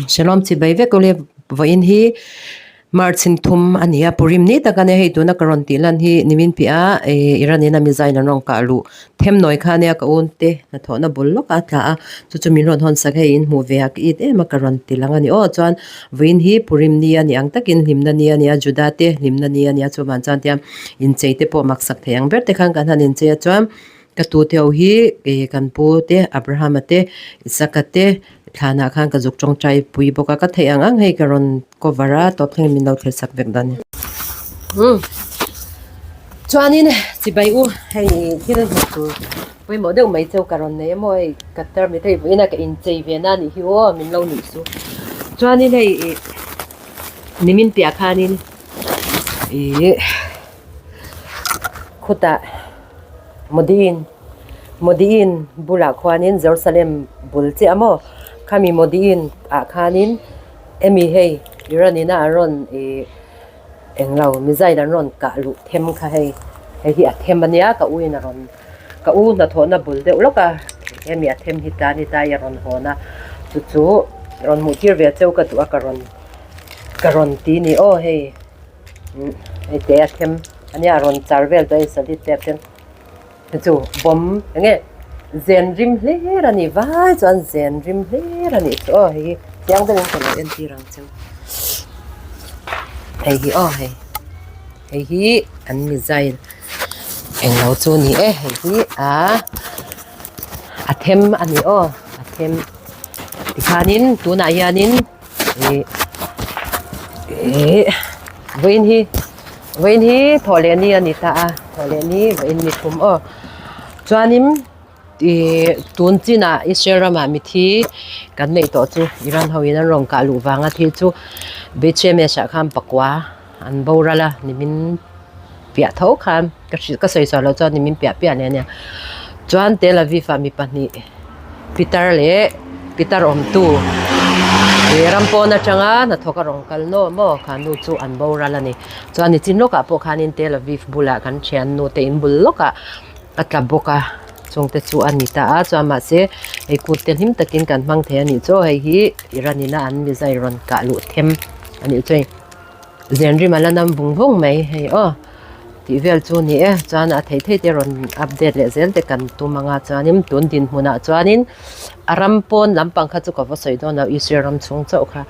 Shalom chibai vek ule vawiin hi March in thum a ni a Purim ni tak a nia hei tuna ka rawn tih lan hi nimin piah a ih Iran in a missile an rawn kah luh them nawi kha ania ka un te hnathawhna bul lawk a tla a chu chu min rawn hawn sak hei in hmuh ve a ka it em a ka rawn ti lang a ni aw chuan vawiin hi Purim ni a ni ang takin hlimna ni a ni a Juda te hlimna ni a ni a chuvang chuan tiang inchei te pawh maksak thei ang ber te khan kan han inchei a chuan Ka tute ho hi eh kan pu te Abraham-a te Isaka te thlanah khan ka zuk tawngtai pui bawk a ka theih ang ang hei ka rawn cover a tawp thlengin min lo thlir sak vek dawn a ni. Umm chuanin chibai u hei thil hmuh tur pawimawh deuh mai cheu ka rawn nei a maw hei ka tarmit hei vawiin a ka inchei ve na a nih hi aw min lo nuih su chuanin hei ih nimin piah khanin ih khutah. Modiin Modiin bulah khuanin Jerusalem bul chiah maw khami Modiin ah khanin emi hei Iran ina an rawn ih englo missile an rawn kah luh them kha hei hei hi a them ania ka u in a rawn ka u hnathawhna bul deuh lawk a hemi a them hi tan i tai a rawn hawn a chu chu rawn hmuh tir ve cheu ka duh a ka rawn ka rawn ti ni aw hei. Hei te a them ania a rawn char vel tawh a hei solid te a them chu bawm eng nge zen rim hlir a ni vai chuan zen rim hlir a nih chu aw hei hi chiang deuhin ka lo entir ang cheu hei hi aw hei hei hi an missile englo chu a ni e hei hi a a them a ni aw a them tikhanin tunah hianin. Ih ih vawiin hi vawiin hi thawh leh ni a ni ta a thawh leh ni vawiin ni thum aw chuanin ih tun chinah Israel ramah mithi kan neih tawh chu Iran ho in an rawn kah luh vanga thil chu Bethlehem ah khan pakua an boral a nimin piah tho khan ka hrilh ka sawi sawi loh chuan nimin piah piah leh a nia chuan Tel Aviv ah mi pahnih pitar leh pitar awmtu ih ram pawn atanga hnathawk a rawn kal nawh maw kha nu chu an boral a ni chuan nichin lawkah pawh khanin Tel Aviv bulah kan thiannu te in bul lawkah a tla bawk a chungte chu a ni ta a chuan mahse hei kut te hlim takin kan hmang thei a nih chu hei hi Iran ina an missile rawn kah luh them a nih chu hei. Zenrim a la nam vung vung mai hei aw tih vel chu a ni e chuan a thei thei te rawn update leh zel te kan tum ang a chuanin tun dinhmunah chuanin a ram pawn lampang kha chu ka va sawi dawn lo Israel ram chhung chauh kha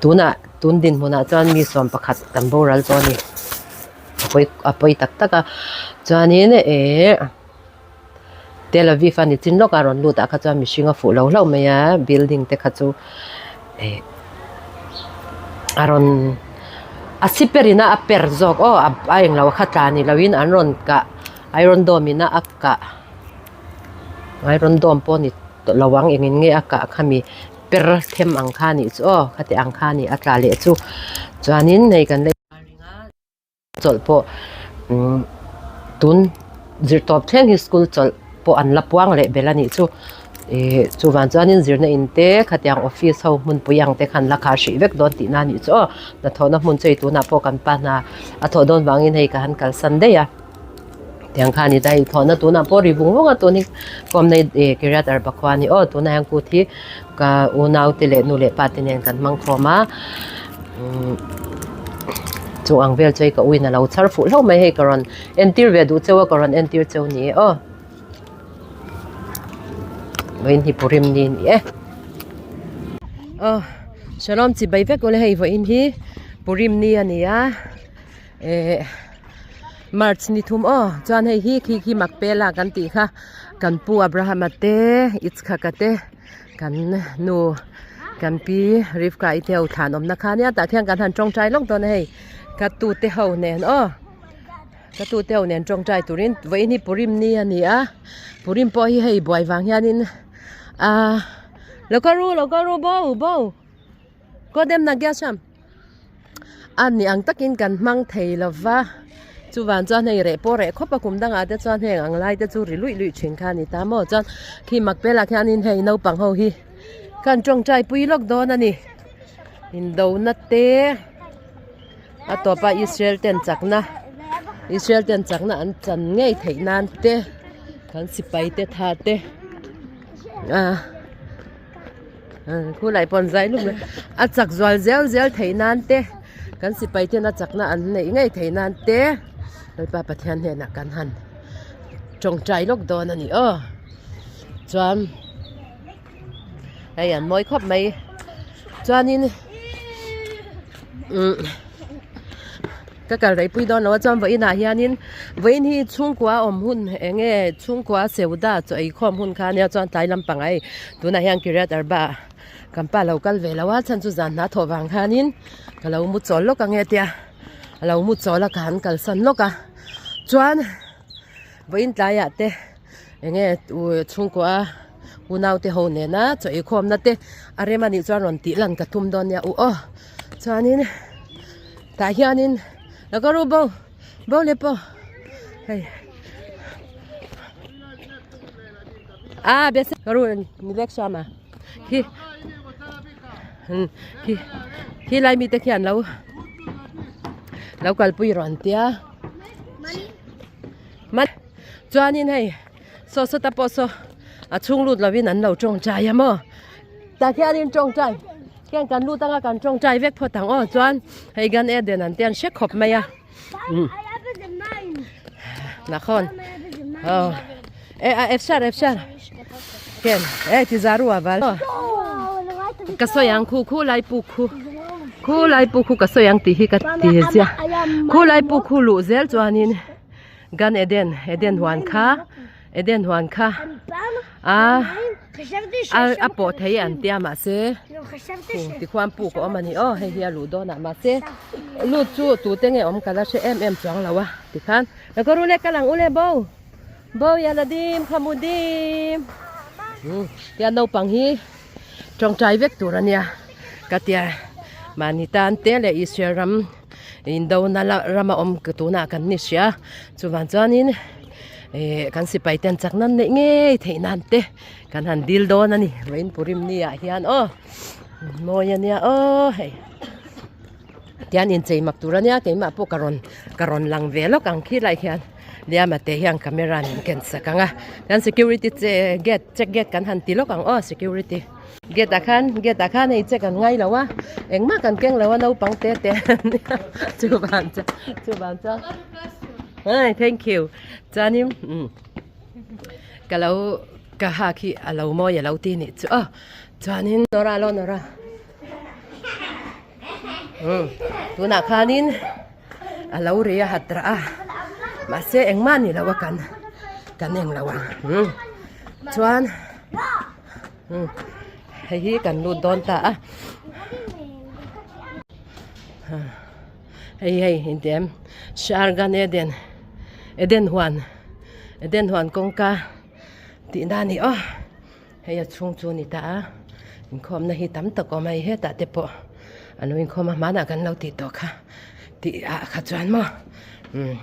tunah tun dinhmunah chuan mi sawm pakhat kan boral tawh a ni a pawi a pawi tak tak a chuanin eh Tel Aviv a ni chin lawk a rawn lut ah kha chuan mihring a fuh lo hlauh mai a building te kha chu eh a rawn a si per in a a per zawk aw a englo kha tla ni lo in an rawn kah iron dome in a a kah iron dome pawh ni tawh lo ang engin nge a kah khami per them ang kha anih chu aw khati ang kha anih a tla leh chu chuanin hei kan la chawlh pawh umm tun zirtawp thleng hi school chawlh pawh an la puang leh bel a nih chu ihh chuvang chuanin zirna in te khatiang office ho hmunpui ang te khan la khar hrih vek dawn tihna a nih chu aw hnathawhna hmun chu hei tunah pawh kan pa hna a thawh dawn vangin hei ka han kalsan daih a tiang khan i ta hei thawhna tunah pawh ri vung vung a tun hi kawmna ih Kiryat Arba khua a ni aw tunah hian kut hi ka unau te leh nu leh pa te nen kan hmang khawm a umm chu ang vel chu hei ka uin a lo chhar fuh hlauh mai hei ka rawn entir ve duh cheu a ka rawn entir cheu ni e aw vawiin hi Purim ni a ni e aw shalom chibai vek ule hei vawiin hi Purim ni a ni a eh March ni thum aw chuan hei hi khi khi Makpela kan tih kha kan pu Abraham-a te Yitzhak-a te kan nu kan pi Rivka i te ho thlan awmna kha ania tah khian kan han tawngtai lawk dawn a hei ka tute ho nen aw ka tute ho nen tawngtai turin vawiin hi Purim ni a ni a Purim pawh hi hei buai vang hianin ah lo kal ru lo kal ru bo bo kawt em na gas hian. A ni ang takin kan hmang thei lo va, chuvang chuan hei reh pawh reh khawp a kum dangah te chuan heng ang lai te chu ri luih luih thin kha a ni ta maw chuan khi Makpela khianin hei naupang ho hi kan tawngtai pui lawk dawn a ni indona te a tawpa Israel ten chakna Israel ten chakna an chan ngei theih nan te kan sipai te tha te ah. Khulai pawh an zai lup mai a chak zual zel zel theih nan te kan sipai ten a chakna an neih ngei theih nan te Lalpa Pathian hnenah kan han tawngtai lawk dawn a ni aw chuan hei an mawi khawp mai chuanin umm ka kal rei pui dawn lo a chuan vawiin ah hianin vawiin hi chhungkua awm hun eng nge chhungkua seuda chaw ei khawm hun kha ania chuan tlai lampang ah hei tunah hian Kiryat Arba ah kan pa lo kal ve lo a chhan chu zan hna thawh vang khanin ka lo mu chawl lawk ang e tia a lo mu chawl a ka han kalsan lawk a chuan vawiin tlaiah te eng nge chhungkua unau te ho nena chaw ei khawmna te a rem anih chuan rawn tih lan ka tum dawn nia u aw chuanin tah hianin la ka ru bo bo le pawh hei a be se ka ru ni lek sawm a khi khi khi lai mi te khian lo lo kalpui rawn tia chuanin hei saw sawta pawh saw a chhung lut lovin an lo tawngtai a maw tah khianin tawngtai khian kan lut anga kan tawngtai vek phawt ang aw chuan hei gan eden an te an hre khawp mai a umm nakhawn aw e a efshar efshar ken e ti zaru a val ka sawi ang khu khu lai puk khu khu lai puk khu ka sawi ang tih hi ka ti zia khu lai puk khu luh zel chuanin Gan Eden, Eden huan kha, Eden huan kha a a pawh thei an tia mahse tikhuan puk a awm a ni aw hei hi a luh dawn ah mahse lut chu tute nge awm ka la hre em em chuang lo a tikhan ka kawr ule ka lang ule bo bo yaladim khamudim tia naupang hi tawngtai vek tur a nia ka tia mahni tan te leh Israel ram Indo na la rama awm tunah kan ni hria chuvang chuanin ih kan sipai ten chak nan neih ngei theih nan te kan han dil dawn a ni vawiin purim ni ah hian aw mawi a nia aw hei tian inchei mak tur a nia keimah pawh ka rawn ka rawn lang ve lawk ang khi lai hian Liama te hian camera min ken sak ang a kan security che gate check gate kan han ti lawk ang aw security. Gate ah khan gate ah khan hei che kan ngai lo a engmah kan keng lo a naupang te te chuvan chuan chuvan chuan ai thank you chuanin umm ka lo ka hak hi a lo mawi a lo ti nih chu aw chuanin Nora lo Nora umm tunah khanin a lo ri a hat rah a mahse engmah ni lo a kan kan eng lo ang umm chuan. Hei hi kan lut dawn ta a hei hei intih em Shargan Eden Eden huan Eden huan kawngka tih na a ni aw hei a chhung chu a ni ta a inkhawmna hi tam tak a awm a hei hetah te pawh an lo inkhawm a hmanah kan lo tih tawh kha tih ah kha chuan maw umm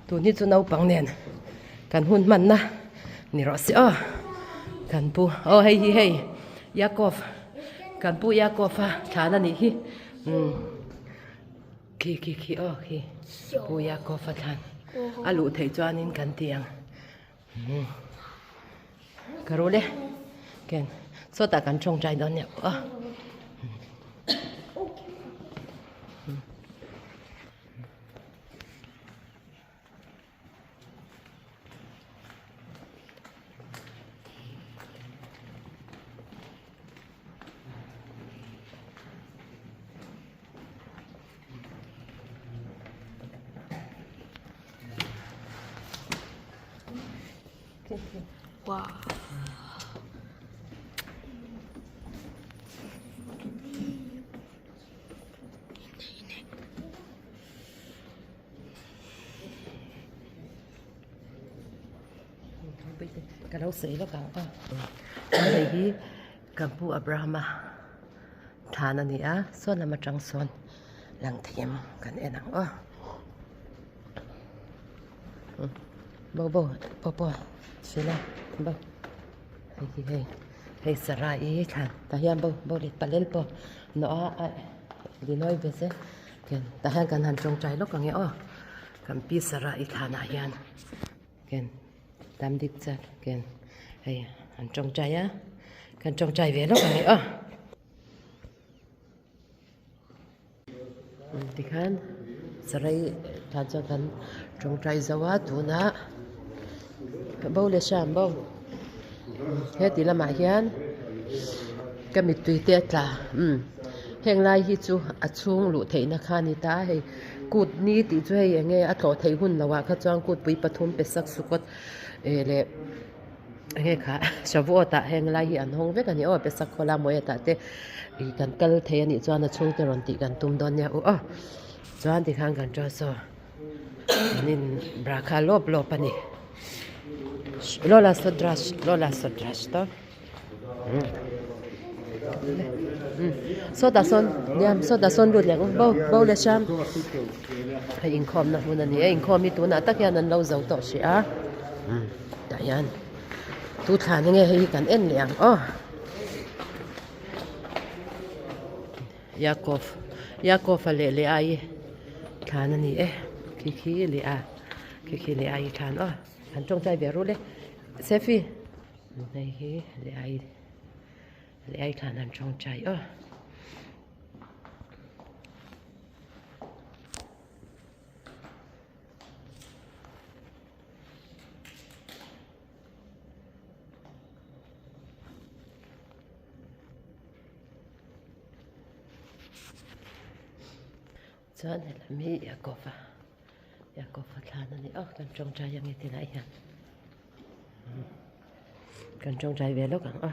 tun hi chu naupang nen. Kan hun hmanna ni rawh se aw kan pu aw hei hi hei Yakov kan pu Yakov a thlan a nih hi umm khi khi khi aw khi pu Yakov a thlan a luh theih chuanin kan ti ang umm ka rul e ken sawtah kan tawngtai dawn nia aw. Ka lo sawi lawk ang aw hei hi ka pu Abrahama thlan a ni a sawn lam atang sawn lang thei em kan en ang aw bo bo pawh pawh sila bo hei hi hei hei sarai thlan tah hian bo bo leh palel pawh nawh a linawi ve se. Ken tah hian kan han tawngtai lawk ang e aw kan pi sarah i thlanah hian ken tam dik chat ken hei an tawngtai a. Kan tawngtai ve lawk ang e aw. Tikhan sarai tan chuan kan tawngtai zo a tunah bo leh hram bo heti lamah hian ka mittui te a tla umm heng lai hi chu a chhung luh theihna kha a ni ta a hei kut ni tih chu hei eng nge a tlawh theih hun loh ah kha chuan kut pui pathum pe sak sukawt eh leh. Enge kha Shavuot ah heng lai hi an hawng vek a ni aw Pesach khawla Moed ah te ih kan kal thei a nih chuan a chhungte rawn tih kan tum dawn nia u aw chuan tikhan kan ṭa saw an in brakha lawp lawp a ni Lola Sodrash Lola Sodrash to sawtah sawn nia sawtah sawn lut leh bo bo leh hram hei inkhawmna hmun a ni a inkhawm hi tunah tak hian an lo zo tawh hrih a tah hian tu thlan nge hei hi kan en leh ang aw Yaakov Yaakov a leh leh ai thlan a ni e khi khi leh a khi khi leh ai thlan aw an tawngtai ve rul e Sefi. Hei hi leh ai leh ai thlan an tawngtai aw. Chuan helam hi Yaakova Yaakova thlan a ni a kan tawngtai ang e tilai hian. Kan tawngtai ve lawk ang a.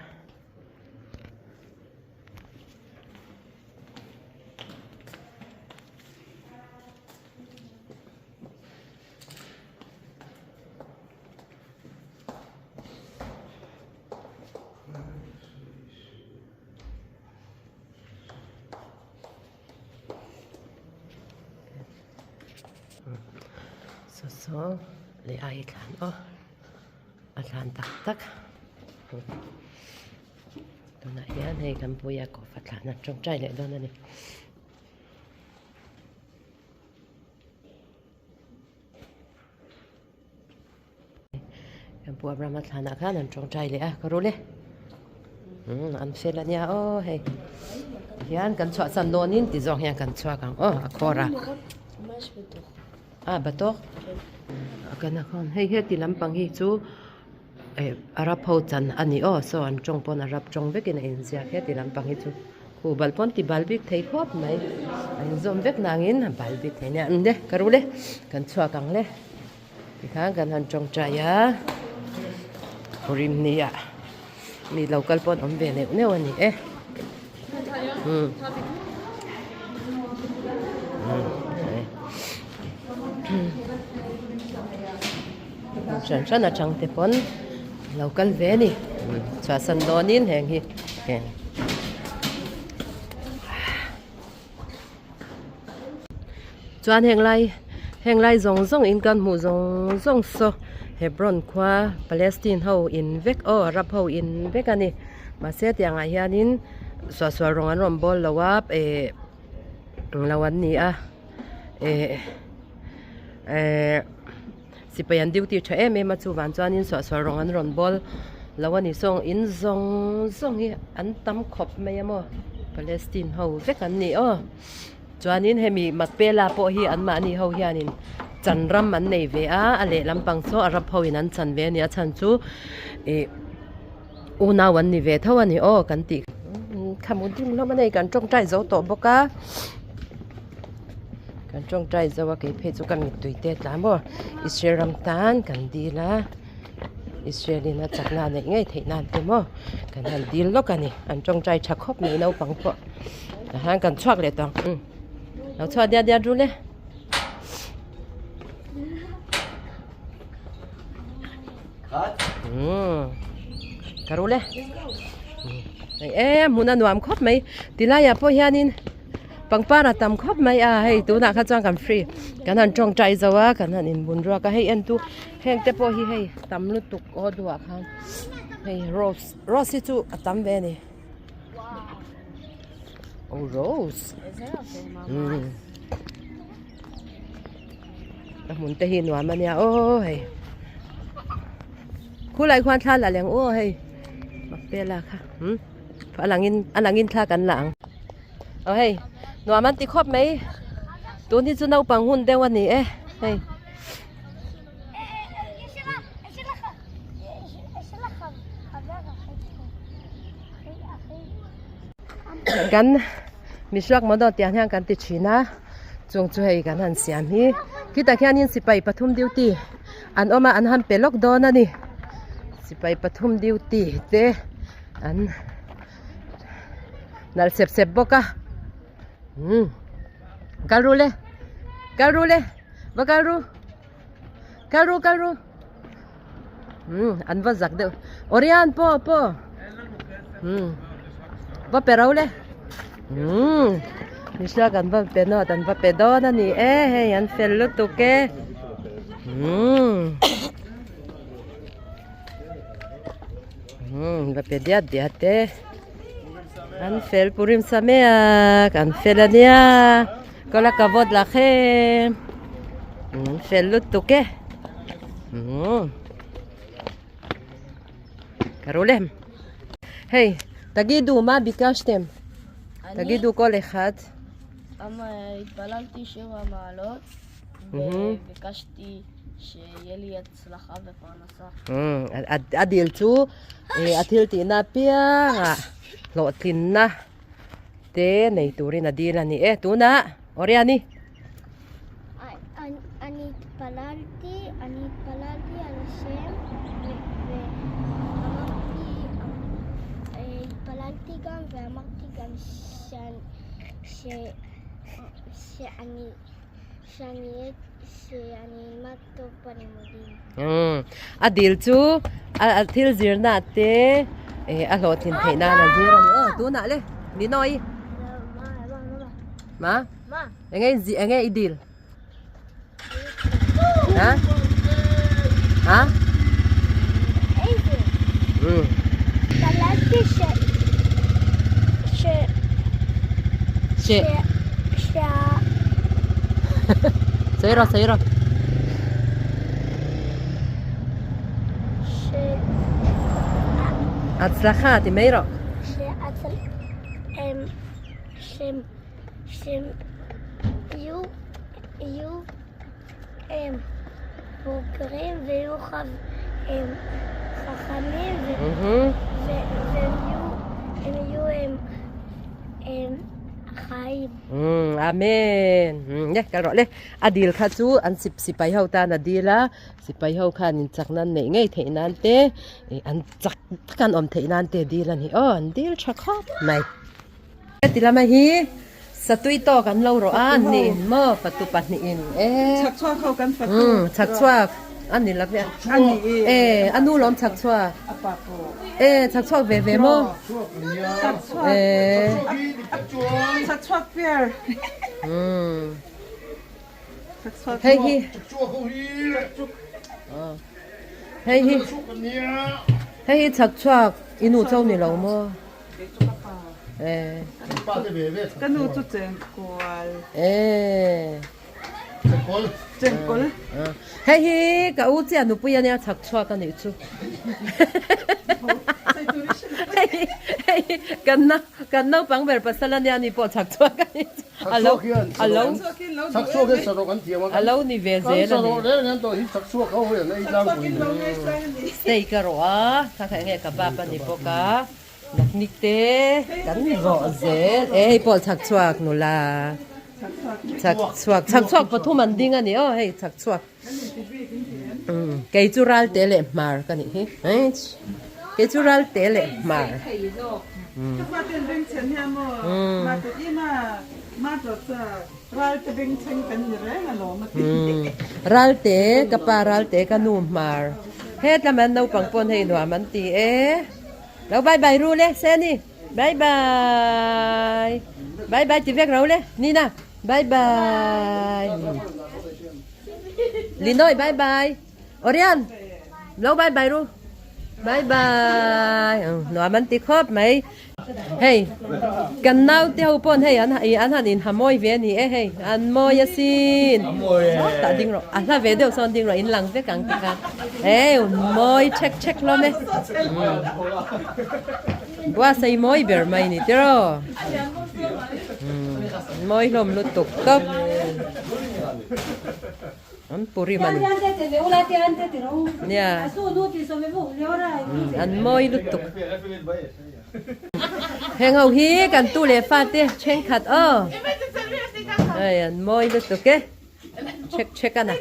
Saw saw leh ai thlan aw a thlan tak tak tunah hian hei kan puia kawfa thlan a tawngtai leh dawn a ni. Kan pu Abraham a thlanah khan an tawngtai leh a ka rul e umm an fel ania aw hei tihian kan chhuah chan dawnin ti zawng hian kan chhuak ang aw a khawr a a batawk a kan a khawn hei heti lampang hi chu eh Arab ho chan a ni aw saw an tawng pawn Arab tawng vekin a inziak heti lampang hi chu khu bal pawn ti bal bik thei khawp mai a inzawm vek nangin a bal bik thei nia eng le ka rul e kan chhuak ang le. Tikhan kan han tawngtai a, Rimni ah mi lo kal pawh an awm ve neuh neuh a ni e. Umm hran hran atang te pawn lo kal ve a ni chhuahsan dawnin heng hi heng. Chuan heng lai heng lai zawng zawng in kan hmuh zawng zawng saw Hebron khua Palestine ho in vek aw Arab ho in vek a ni mahse tiangah hianin suahsual rawng an rawn bawl lo a eh englo an ni a eh eh sipai an duty tha em em a chuvang chuanin suahsual rawng an rawn bawl lo a ni saw in zawng zawng hi an tam khawp mai a maw Palestine ho vek an ni aw chuanin hemi Makpela pawh hi anmahni ho hianin chan ram an nei ve a a lehlam pang saw Arab ho in an chan ve a ni a chhan chu ih unau an ni ve tho a ni aw kan tih khamu ding hlawm a nei kan tawngtai zo tawh bawk a. Kan tawngtai zo a kei phei chu ka mittui te tla maw Israel ram tan kan dil a Israel in a chakna a neih ngei theih nan te maw kan han dil lawk a ni an tawngtai tha khawp mai naupang pawh tah hian kan chhuak leh tawh ang lo chhuak diat diat rul e. Ka rul e e hmun a nuam khawp mai tilaiah pawh hianin pangpar a tam khawp mai a hei tunah kha chuan kan free kan han tawngtai zo a kan han inbun ruak a hei en tu heng te pawh hi hei tam lutuk aw duhah khan hei rose rose hi chu a tam ve a ni oh rose umm a hmun te hi nuam a nia aw hei khulai khuan thla la leng aw hei. Bella kha umm a langin a langin thla kan la ang aw hei nuam an ti khawp mai tun hi chu naupang hun deuh a ni e hei. Kan mihruak maw dawn tiang hian kan ti thin a chung chu hei kan han siam hi khitah khianin sipai pathum duty an awm a an han pe lawk dawn a ni sipai pathum duty te an nalh sep sep bawk a umm kal ru le kal ru le va kal ru kal ru kal ru umm an va zak deuh Orion pawh pawh umm va pe ro le umm mihring kan va pe nawt an va pe dawn a ni e hei an fel lutuk e umm umm va pe diat diat e an fel Purim Sameak an fel a nia kawla ka vote la khem an fel lutuk e umm ka ru lem hei tagidu ma bikashtem tagidu kol echad התפללתי שיר המעלות וביקשתי שיהיה לי הצלחה ופרנסה. A dil chu a thil tihna apiangah hlawhtlinna te nei turin a dil a ni e. Tunah Oriani. אני התפללתי, אני התפללתי על השם ואמרתי, התפללתי גם ואמרתי גם שאני שאני אלמד טוב בלימודים. Umm a dil chu a thil zirna te a hlawhtlin theih nan a zir a ni aw tunah le ni nawi ma enge enge i dil ha ha umm she sawi rawh sawi rawh. הצלחה ti mai rawh. Umm amen umm le kal rawh le a dil kha chu an sip sipai ho tan a dil a sipai ho khan in chak nan neih ngei theih nan te ih an chak tak an awm theih nan te dil a ni aw an dil tha khawp mai heti lama hi satui tawk an lo rawh a an ni in maw fatu pahnihin e Chhakchhuak ho kan fatu umm chhakchhuak a ni lo ve a ni e a nu lawm chhakchhuak a pa pawh e chhakchhuak ve ve maw chhakchhuak e chhakchhuak pair umm chhakchhuak hei hi hei hi hei hi chhakchhuak i nu cho ni lo maw Ka nu chu chengkawl. Chengkawl. Hei hi ka u chiah nupui ania chhak chhuak a nih chu. Hei hei kan nau kan naupang ber pasal ania ni pawh chhak chhuak a nih chu. A lo a lo a lo ni ve zel a ni. Steak a rawh a, kha kha enge kebab a ni bawk a. Naknik te kan rawh zel e hei pawh chhak chhuak nula chhak chhuak chhak chhuak pathum an ding a ni aw hei chhak chhuak umm kei chu ral te leh hmar ka nih hi kei chu ral te leh hmar umm ral te ka pa ral te ka nu hmar hetlama naupang pawn hei nuam an ti e. Lo bye bye ru le Seni bye bye bye bye ti vek ro le Nina bye bye Linoy bye bye Orion lo bye bye ru bye bye nuam an ti khawp mai. Hei kan naute ho pawn hei an an han in ha mawi ve a ni e hei an mawi asin tah ding rawh a hla ve deuh sawn ding rawh in lang vek ang ti kha heu mawi chhek chhek hlawm e buatsaih mawi ber mai ni tiraw mawi hlawm lutuk tawp. An puri man. Nia. An mawi lutuk. Heng ho hi kan tu leh fa te thenkhat aw. Hei an mawi lutuk e. Chek chek a na.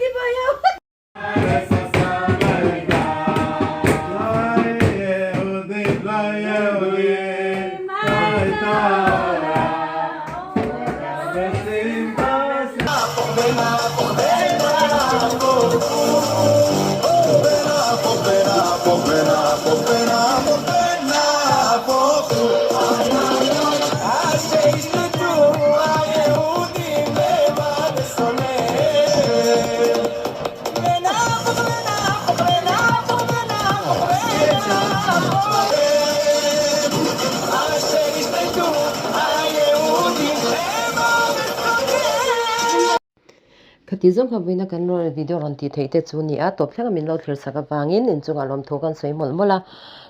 Khati zawng kha vuina kan rawn video rawn tih theih te chu ni a, tawp thleng a min lo thlir sak avangin inchungah lawmthu kan sawi mawlh mawlh a,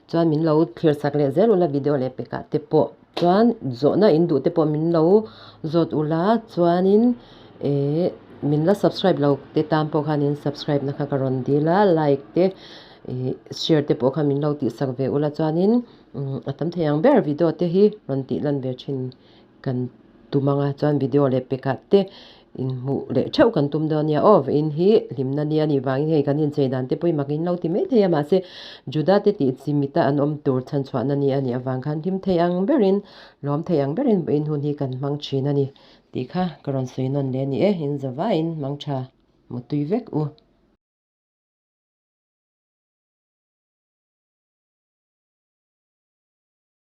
chuan min lo thlir sak leh zel ula video leh pekah te pawh chuan zawhna in duh te pawh min lo zawt ula chuanin eh min la subscribe lo te tan pawh khan in subscribe na kha ka rawn dil a like te ih share te pawh kha min lo tih sak ve ula chuanin a tam thei ang ber video te hi rawn tih lan ve thin kan tum ang a chuan video leh pekah te inhmuh leh theuh kan tum dawn nia aw vawiin hi hlimna nia nih vangin hei kan inchei dan te pawhin mak in lo ti mai thei a mahse Juda te tih chi mita an awm tur chhan chhuahna ni a nih avang khan hlim thei ang berin lawm thei ang berin vawiin hun hi kan hmang thin a ni tih kha ka rawn sawi nawn leh a ni e in zavaiin hmang tha mutui vek u.